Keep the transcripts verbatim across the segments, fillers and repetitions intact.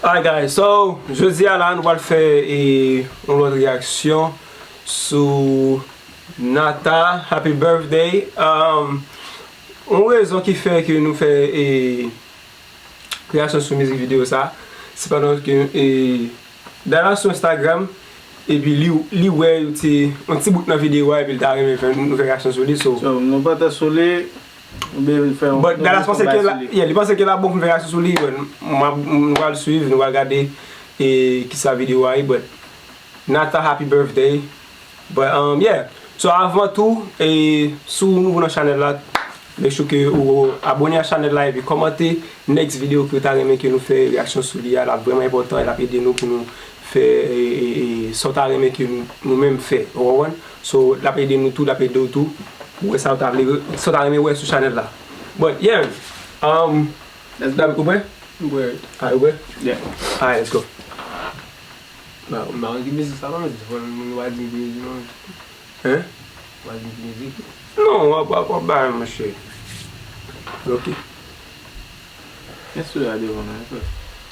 Alright guys, so jodi a la nou pral fè e, yon lòt reyaksyon sou Nata Happy Birthday. Um, yon rezon ki fè ke nou fè e, reyaksyon sou mizik videyo sa, se pandan ke e, Dana sou Instagram, epi li, li wè yon ti, yon ti bout nan videyo a, epi li ta renmen fè, nou fè reyaksyon sou li, so. So, nou pa ta sou li, oubyen vin fè yon, but yon Dallas panse ke la, yeah, li panse ke la bon pou n fè reyaksyon sou li, but m, m, nou pral swiv, nou pral gade e kisa videyo a ye, but Nata Happy Birthday. But, um, yeah. So, avan tou, e, si w nouvo nan chanèl la, make sure ke ou abone a chanèl la epi kòmante next video ke w ta renmen ke nou fè reyaksyon sou li a. L ap vrèman enpòtan, l ap ede nou pou nou fè e, e, e, sa w ta renmen ke nou, nou menm fè. Ou konprann? So, l ap ede nou tou, l ap ede w tou. Pou wè sa w ta vle, sa w ta renmen wè sou chanèl la. But, yeah. Um, Let's go. Ou prè? M prè. Ah, ou prè? Yeah. Alright, let's go. Ba, m pa konn ki mizik sa non, men se fò nou pa di ki mizik non. Hein? Pa di ki mizik. Non, w ap, w ap, w ap bay, monchè. Ok. Men sou la devan non, frè.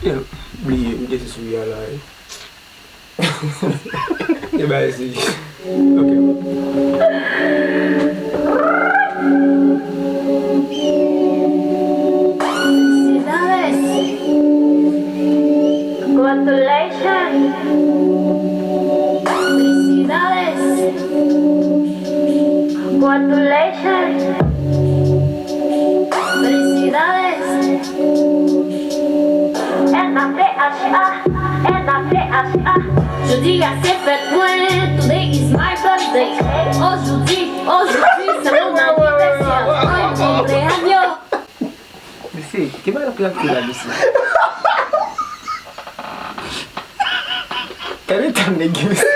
Yeah, bliye, m te se sou ya la, eh. E bay si. Ok. Felicidades. Congratulations. Felicidades. Congratulations. Felicidades. N A T H A, N A T H A. Jodi a se fèt mwen, today is my birthday. Aujourd'hui, aujourd'hui, c'est mon anniversaire. Hoy mi cumpleaños. Mesye, ki bagay k ap fè la, mesye? Gade tan nèg yo, mesye.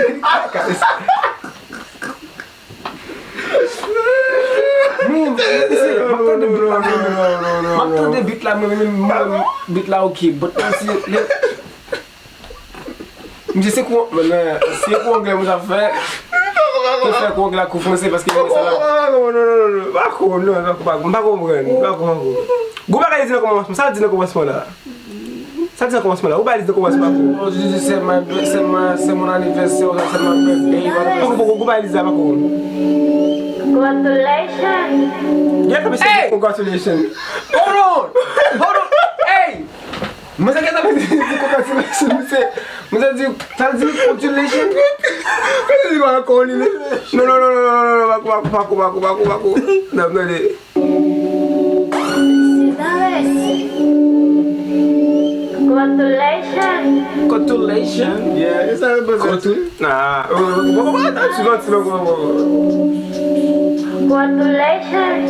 Men, mesye, m ap tande beat la, mwen menm. M ap tande beat la, mwen menm, mwen menm, beat la, ok, but, mesye, lè, misye, se kou, men, se kou anglè mwen sa fè. Mwen fè kou anglè ak kou franse, paske mwen sa la. Pa kou, non, non, pa kou, pa kou, m pa konprann, m pa konprann. Gwo bagay li di nan kòmansman, sa l di nan kòmansman la? Sa l di nan kòmansman la? Ou pa li di nan kòmansman la? Oh, Jésus, c'est ma, c'est ma, c'est mon anniversaire, c'est ma birthday. Pako, pako, ou pa li di sa, pako. Congratulations. Gen tan mesye di congratulations. Hold on. Hold on. Hey. Mwen sa gen tan mesye di congratulations, mesye. Mwen sa di, sa l di congratulations. Mesye di pako li. Non, non, non, non, non, non, pako, pako, pako. Non, non, non. Felicidades. Congratulations. Congratulations. Yeah, e sa yo panse. Contu-, ah, oh, oh, oh, oh, oh, oh, oh, oh. Congratulations.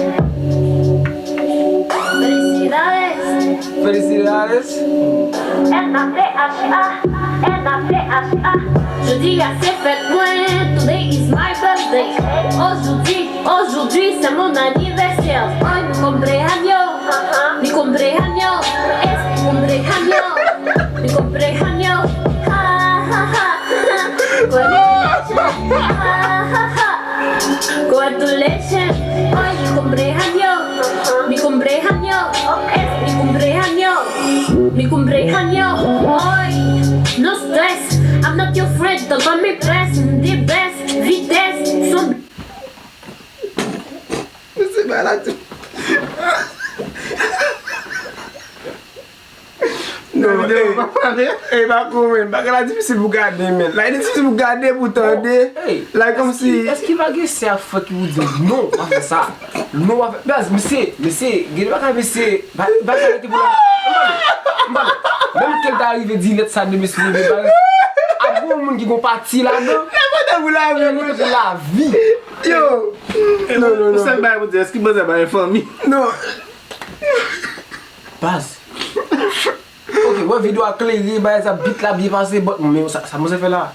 Felicidades. Felicidades. N A T H A, N A T H A. Jodi a se fèt mwen, today is my birthday. Aujourd'hui, aujourd'hui, c'est mon anniversaire. Hoy mi cumpleaños, mi cumpleaños, es mi cumpleaños, mi cumpleaños. Ha, ha, ha, ha. Congratulations, ha, ha, ha. Congratulations, hoy mi cumpleaños, mi cumpleaños, es mi cumpleaños, mi cumpleaños, hoy. No stress, I'm not your friend, don't call me press, the best, vitesse, son. Mesye, ba la tou. Non, eh, eh, pa kou, men. Bagay la difisil pou gade, men. La, li difisil pou gade, pou tande. Hey, like, kòmsi. Èske pa gen sè ak frè ki pou di, "Non, pa fè sa. Non, pa fè." Baz, mesye, mesye, gen de bagay, mesye, ba, bagay rete pou la. M pale, m pale. Menm ke l ta rive di nèt sa de mesye, men baz, ap gon moun ki gon pati ladan. Nèt pou lavi, nèt pou lavi. Yo. Non, non, non. Sèl bagay pou di, èske baz la pa gen fanmi? Non. Baz. Ok, wè videyo a klere, bagay sa, beat la byen pase, but, men sa, sa mwen fè la.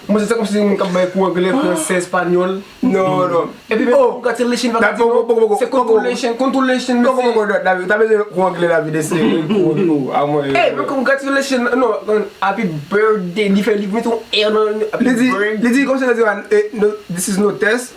Mwen se kòmsi moun k ap bay kou anglè, fransè, espanyòl. Non, non. Epi men, oh, congratulations, pa ka di non. Se congratulations, congratulations, mesye. Ou ta bezwen kou anglè la vide, se kou, kou, a mwen. Eh, men congratulations, non, happy birthday, li fè, li mete yon R nan happy birthday. Li di, li di, kòmsi li di, eh, no, this is no test.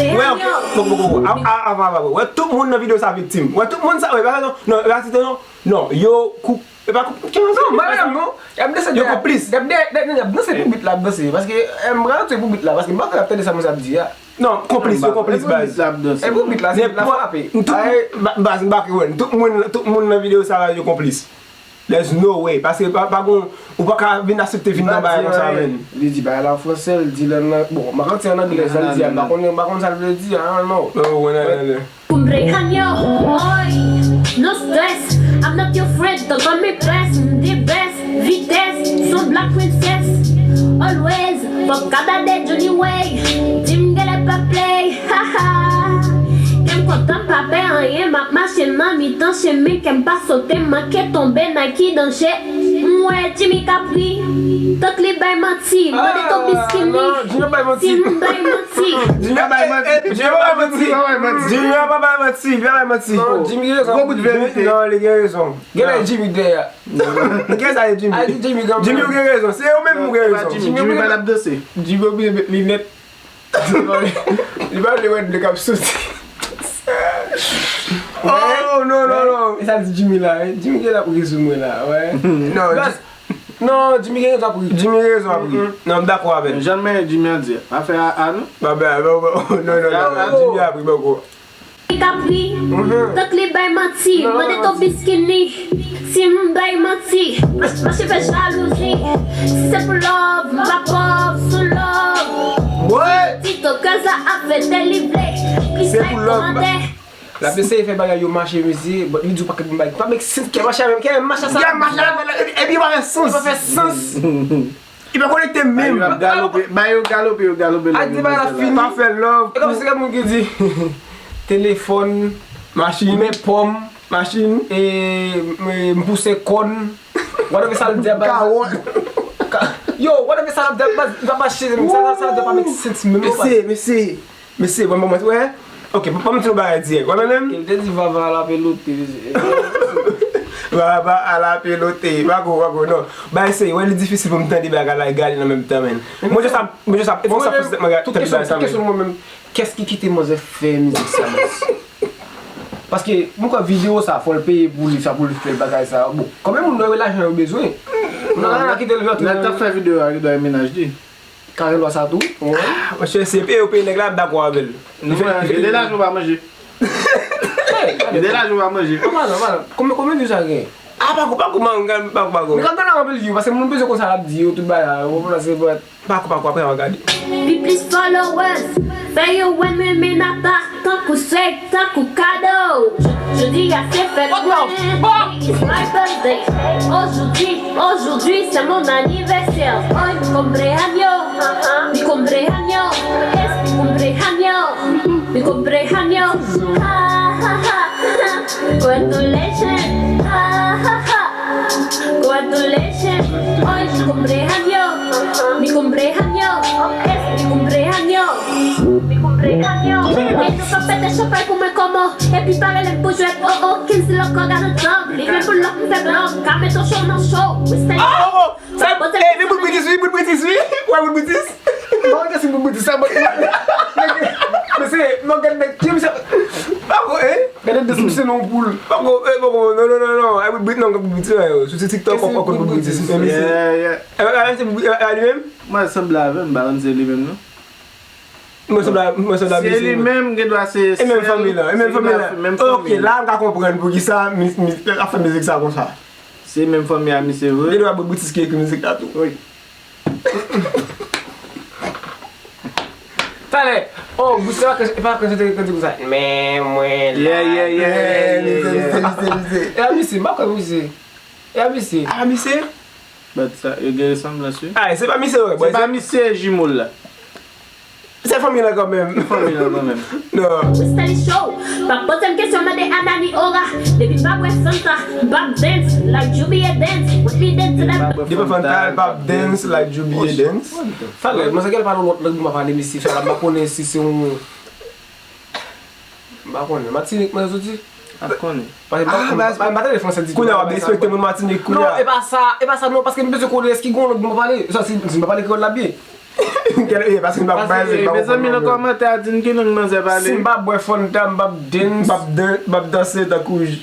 Wè, ok. Bon, bon, bon, bon. Avan, avan, avan, avan. Wè, tout moun nan videyo sa viktim. Wè, tout moun sa, wè, pa non, non, pa site non. Non, yo kou-, e pa kou-, ki non, non, pa menm non. Y ap danse yo konplis. Y ap de-, de-, y ap danse pou bit la, ap danse. Paske, eh, m pral antre pou bit la, paske m pa kwè y ap tande sa moun sa ap di a. Non, konplis, yo konplis, baz. E pou bit la, se bit la frape. Tout, ba-, baz, m pa kwè, tout moun, tout moun nan videyo sa la, yo konplis. There's no way. Paske pa, pa gon, ou pa ka vin aksepte vin nan bagay konsa, menn. Li di bagay la an fransè, li di l an, bon, m ap di an anglè, sa li di a, m pa konnen, m pa konn sa l vle di a, I don't know. Oh, wè, nan, nan, nan. Cumpleaños, hoy, no stress, I'm not your friend, don't call me press, the best, vitesse, son black princess, always, fòk ka dade Johnny Way, di m genlè pa play, haha. Kè m kontan, m pa pè anyen, m ap mache nan mitan chemen, kè m pa sote, m manke tonbe, Nike danje. M wè Jimmy Capri, tank li bay manti, mande Toby Skinny, si m bay manti. Junior bay manti. Junior pa bay manti. Junior pa bay manti. Li pa bay manti. Non, Jimmy gen rezon. Gwo bout verite. Non, li gen rezon. Genlè Jimmy dèyè. Genlè sa e Jimmy. Jimmy, ou gen rezon. Se ou menm ou gen rezon. Jimmy pa l ap danse. Jimmy oblije met linèt. Li pa vle wè dlo k ap soti. Oh, non, non, non. E sa di Jimmy la, wi. Jimmy gen la pou rezoud mwen la, wè. Non, non, Jimmy gen rezon ap ri. Jimmy gen rezon ap ri. Non, m dakò avè l. Jan men Jimmy an di, afè a, a nou. Ba, ba, ba, ba, non, non, non, non, Jimmy ap ri, bòkò. Capri, tank li bay manti, mande Toby Skinny, si m bay manti, mache fè jalouzi, si se pou love, m pa pòv, sou love. Tiktokèz la ap fete li vle, plis like, kòmantè. L ap eseye fè bagay yo mache, mesye, but li di w pa ka gen bagay ki pa make sense, kè mache avè m, kè mache sa. Kè mache avè m, epi pa fè sans. Li pa fè sans. Li pa konekte menm. Ba yo ap galope, ba yo galope, yo galope lòt yo. Ak di bagay la fini. Pa fè love. E kòmsi gen moun ki di telefòn, machin, men pòm, machin, e, e, m pouse kòn. Whatever sa l di a baz. Kawòt. Yo, whatever sa l di a baz, li pa mache, sa, sa, sa l di a pa make sense menm. Mesye, mesye. Mesye, bon, bon, bon, wè. Ok, bon, bon, m di nou bagay dirèk. Wè, menm. Li te di vava a la pelote, mesye. Vava a la pelote. Pako, pako, non. Bagay serye, wè, li difisil pou m tande bagay la e gade l an menm tan, menn. Mwen just ap, mwen just ap, e fòk sa fòs tèt mwen gade, tande bagay sa, menn. Kès ki kite manzè fè mizik sa, menn? Paske, mwen kwè videyo sa, fò l peye pou li, sa pou l fè bagay sa. Bon, konbyen moun nan yo lajan yo bezwen? Moun nan kite l vè tou. Nèg k ap fè videyo a, li dwe mennaj li. Kare lwa sa tou. Monchè, se peye ou peye nèg la, m dakò avè l. Non, men, gen de lajan ou pa manje. Gen de lajan ou pa manje. Konbyen, konbyen view sa gen? Ah, pako, pako, man, pako, pako. Men kap gade anpil view, paske moun bezwen konn sa l ap di yo, tout bagay la, ou konprann, se vrè. Pako, pako, apre, an gade. Pi plis followers, fè yo wè m renmen Nata. Tankou swag, tankou kado. Jodi a se fèt mwen, today is my birthday. Aujourd'hui, aujourd'hui c'est mon anniversaire. Hoy mi cumpleaños, mi cumpleaños, es mi cumpleaños, mi cumpleaños. Ha, ha, ha, ha. Congratulations, ha, ha, ha. Congratulations, hoy mi cumpleaños, mi cumpleaños, es mi cumpleaños, mi cumpleaños. E nou ka pete chanpay pou mwen kòman, epi pa rele m pou jwèt, oh, oh, Kensley Loco got a dog, li vle pou lòk m fè blòk, ka met yon show nan show, respect. Oh, oh, sa, eh, men bout britis, wi, bout britis, wi, wè bout britis. Mwen gen si bout britis, sa, bout. Mesye, mwen gen nèg ki, mesye, pa ko, eh? Gade de sou se non poul. Pako, eh, pako, non, non, non, non. Ay, bout brit, non, bout brit, eh, sou ti TikTok, ou konn bout brit, eh, mesye. Yeah, yeah. Eh, eh, se bout brit, eh, li menm? Mwen sanble avè m, pa konn se li menm, non. Mwen sanble, mwen sanble avè se li menm, gen dwa se, e menm fanmi la, e menm fanmi la. Ok, la, m ka konprann poukisa, mi, mi, ap fè mizik sa konsa. Se menm fanmi a misye vre. Gen dwa bout britis ki ekri mizik la tou. Wi. Talè, oh, Gustave pa ka chante kantik konsa. Men mwen la. Yeah, yeah, yeah, yeah, yeah, yeah. Misye, misye, misye. E a misye, m pa kwè misye. E a misye. A misye? But sa, yo gen resanblans, wi. Ay, se pa misye, wè. Se pa misye jimo l la. Se fanmi la kanmenm. Fanmi la kanmenm. Non. Stanley Show. Pa poze m kesyon, mande a Nani Ora. Depi m pa bwè Fanta, m p ap dance like Jubie dance. With me dance to that. Depi Fanta, l p ap dance like Jubie dance. Talè, mwen sa gen pa nan lòt lang, m pa pale misye, sa la, m pa konnen si se yon, m pa konnen. Matinik, mwen soti. Ap konnen. Paske m pa- Ah, m pa- baz, m pa tande fransè ditou. Kounye a w ap derespekte moun Matinik, kounye a. Non, e pa sa, e pa sa non, paske m bezwen konnen lèske gen yon lòt moun pa pale. Sa, si, si m pa pale kreyòl la byen. Paske m pa- Paske, mezanmi, nan kòmantè a, di n ki lang manzè pale. Si m pa bwè Fanta, m p ap dance. M p ap dan- m p ap danse tankou j-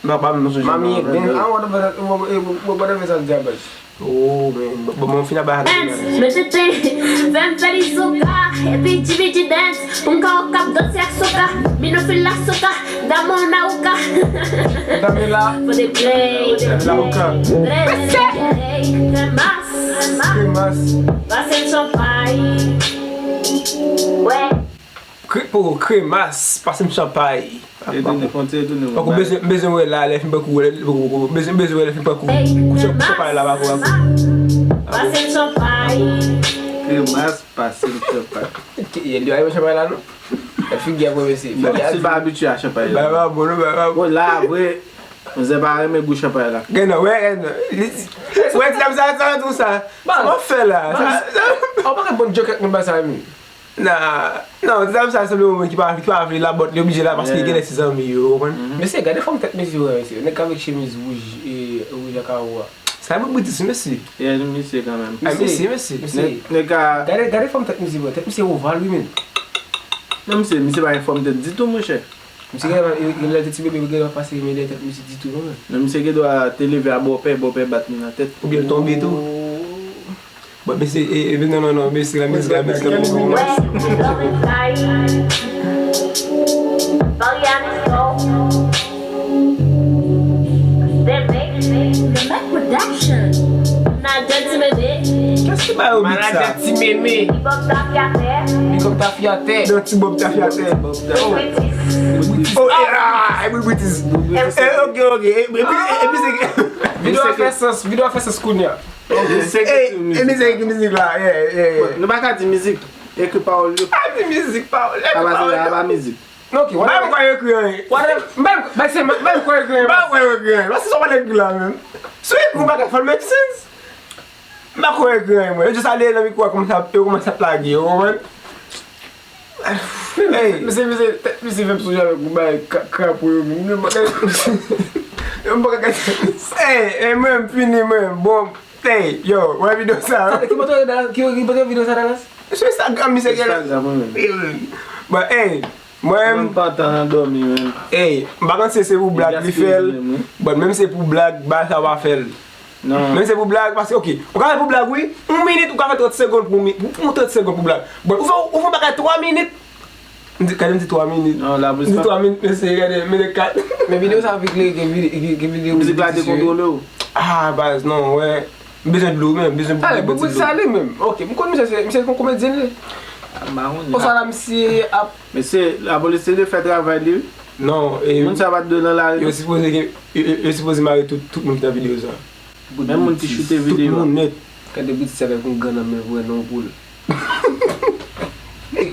m pa- m pa menm sonje. Mami, dance, ah, whatever, whatever sa di a baz. Oh, men, bon, bon, bon, fina ba. Dance, mete te, fè m fè li soca, epi Jimmy G dance, pou m ka okap danse ak soca, mi no feel la soca, damo na uka. Dame la. For the play, for the play, for the play, Kremas, Kremas, pase m chanpay. Wè. Kre- Pou Kremas, pase m chanpay. E tounen, fon ti tounen. Poko bezwen, bezwen wè la, lè fim pran kou, lè poko, poko, bezwen, bezwen wè lè fim pran kou. Kou chan- chanpay la pa kou. Pase m chanpay. Kremas, pase m chanpay. Yè di ay chanpay la non. E figi a mwen mesi. Bon, si pa abitye a chanpay la. Ba ba bon, ba ba. Bon, la vre. Mwen pa renmen gou chanpay la. Gen nan, wè, gen nan. Wè ti dam sa, sa tou sa. Sa mwen fè la. Sa, sa. Ou pa ka bon joke ak mwen ba sa menm. Nan, non, ti dam sa sanble yon moun ki pa, ki pa vle labòt, li oblije la paske li genlè se zanmi yo, ou konprann? Mesye, gade fòm tèt mesye yo, mesye. Nèg avèk chemiz wouj, e, wouj ak awo a. Sa e bout britis, mesye. Yeah, li misye kanmenm. Ay, mesye, mesye. Nèg, nèg ka. Gade, gade fòm tèt misye, bro. Tèt misye oval, wi, men. Non, misye, misye pa gen fòm tèt ditou, monchè. Misye gen, gen lè te ti bebe, gen lè pase, men lè tèt misye ditou, non, men. Non, misye gen dwa te leve a bòpè, bòpè bat li nan tèt. Oubyen l tonbe tou. Bon, mesye, e, e, non, non, non, mesye, la mizik la, mizik la. Wè, Love Inside, Marianisto, The Mix, The Mac Production, Manager Ti Meme. Kiyès ki ba yo beat sa? Manager Ti Meme. Big Up Tafyatè. Big Up Tafyatè. Non, Ti Bob Tafyatè. Britis. Oh, e, ah, e Britis. E, ok, ok. E, e, e, e, mizik. Videyo a fè sans, videyo a fè sans kounye a. E, e mizik, mizik la, yeah, yeah, yeah. Nou pa ka di mizik, ekri pawòl yo. A di mizik, pawòl, ekri pawòl yo. A pa mizik. Non, ok, whatever. M pa kwè yo ekri anyen. Whatever. M pa, m pa, se, m pa kwè yo ekri anyen. M pa kwè yo ekri anyen. Paske sa w pa t ekri la menm. Si w ekri yon bagay, fò l make sense. M pa kwè yo ekri anyen, mwen. Yo just ale nan mikwo a, kòmanse ap, yo kòmanse ap lage, ou konprann? Hey. Mesye, mesye, tèt misye fè m sonje avèk yon bagay ka- krapo yo menm. Yo pa ka gade. Hey, hey, mwen, m fini, mwen. Bon, hey, yo, wè videyo sa. Ki moto, ki, ki moto videyo sa, Dallas? Sou Instagram, misye gen. Instagram, wi. Bon, hey, mwen. Mwen pa tan nan dòmi, menm. Hey, m pa konn si se pou blag li fè l. But menm si se pou blag, bagay sa pa fè l. Non. Menm se pou blag, paske, ok, ou ka fè pou blag, wi. Yon minit, ou ka fè trant segonn pou, pou, pou trant segonn pou blag. But ou fè, ou fè yon bagay twa minit. M di, gade, m di twa minit. Non, la, m di twa minit, mesye, gade, minit kat. Men videyo sa pi klere ke vide- ke, ke videyo. Mizik la dekontwole w. Ah, baz, non, wè. M bezwen dlo, men, m bezwen bouyi. Bout sa li menm. Ok, m konn misye, se, misye se yon komedyen li. M pa konnen. Oswa la, misye ap. Mesye, lapolis te dwe fè travay li, wi. Non, e. Moun sa pa t dwe nan lari, non. Yo sipoze gen, yo, yo, yo sipoze mare tout, tout moun ki nan videyo sa. Menm moun ki choute videyo a. Tout moun nèt. Gade Britis avèk yon gan nan men pou wè non poul.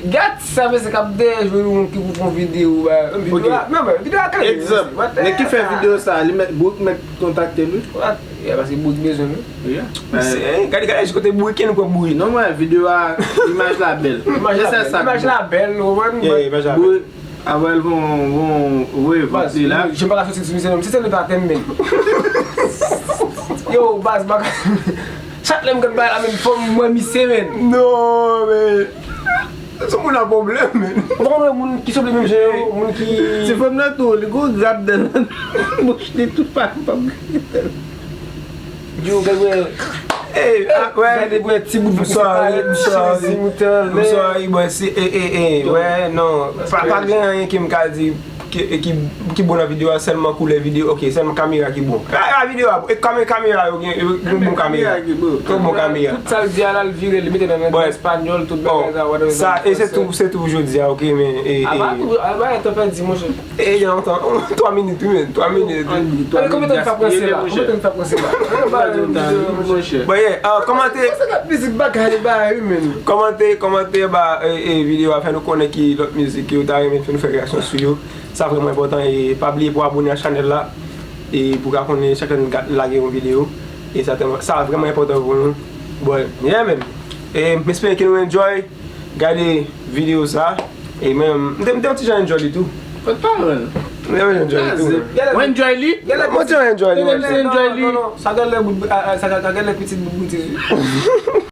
Gad sa mesye k ap dèyè jwe yon moun ki pou fè yon videyo, ba, videyo a, non, men videyo a klè. Egzanp, nèg ki fè videyo sa, li mèt, Bourik mèt kontakte l, wi. What? Yeah, paske Bourik bezwen l, wi. Yeah. Gade, gade jis kote Bourik ye, nou pran Bourik. Non, mwen, videyo a, imaj la bèl. Imaj la bèl, imaj la bèl, ou konprann? Yeah, imaj la bèl. Bourik, Avè l von, von, voye vant li la. Jan m pa ka soti sou misye non, misye se le patèm menm. Yo, baz, m pa ka. Chak lè m gad bagay la menm, fò m wè misye menm. Non, men. Se yon moun a pwoblèm, men. Ou pa konn wè moun ki sanble menm jan yo, moun ki. Ti fanm nan tou, li gon grap dan nan bouch li tou, pa, pa. Yo, gade wè. Ey, ah, wè. Gade wè ti bout bouch separe, bouch separe. Bonswa, bonswa, bonswa, ey, ey, ey, wè, non. Pa, pa gen anyen ke m ka di ki, ki, ki bon nan videyo a, sèlman koulè videyo, ok, sèlman kamera ki bon. A, a, videyo a, e kame-, kamera yo gen, yo gen bon kamera. Kamera ki bon. Twò bon kamera. Tout sa l di a la, l vire, li mete nan, nan espanyòl, tout bagay sa, whatever. Sa, e se tou, se tou jodi a, ok, men, e, e. A pa tou, a pa, e tanpèdi, monchè. E, gen lontan, twa minit, wi, men, twa minit. Ale, konbyen tan n fè pran sela? Konbyen tan n fè pran sela? Bon, yeah, ah, kòmante. Sa k ap mizik bagay, bagay, wi, men. Kòmante, kòmante anba, e, e, videyo a, fè nou konnen ki lòt mizik ke w ta renmen fè nou fè reyaksyon sou yo. Sa vrèman enpòtan, e pa bliye pou abone a chanèl la, e pou ka konnen chak lè n ka lage yon videyo. E sa tèlman, sa vrèman enpòtan pou nou. Bon, yeah, men. E m espere ke nou enjoy gade videyo sa. E mwen, m te, m te yon ti jan enjoy li tou. Kot paran l? Mwen enjoy li tou. Mwen enjoy li. Mwen te enjoy li. Mwen enjoy li. Non, non, sa gen lè bout, ah, ah, sa gen lè pitit bout boutis wi.